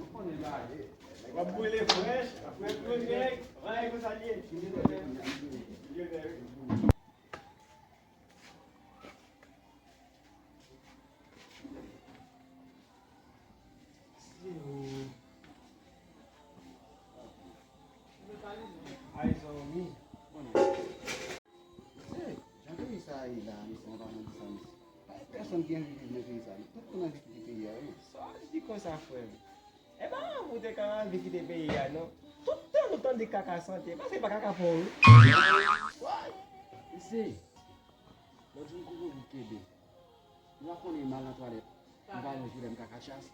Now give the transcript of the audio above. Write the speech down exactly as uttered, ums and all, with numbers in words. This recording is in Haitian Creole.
W ap brile frèch, frèch, frèch, frèch. Vwala, e konsa li ye. Ay, zanmi. Mesye, jan peyi sa a ye la, mesye, ann pa di sa, mesye. Pa gen pèsonn ki anvi viv nan peyi sa a, non. Tout moun anvi kite peyi a, wi. Sa w di konsa, frè m? E pa anvi w te ka anvi kite peyi a, non. Tout tan nou tande kaka sante, paske pa kaka fò, wi. Mesye, lòt jou m kouri kenbe. Nou pa konnen mal nan twalèt. M pa yon jilè m ka katchas.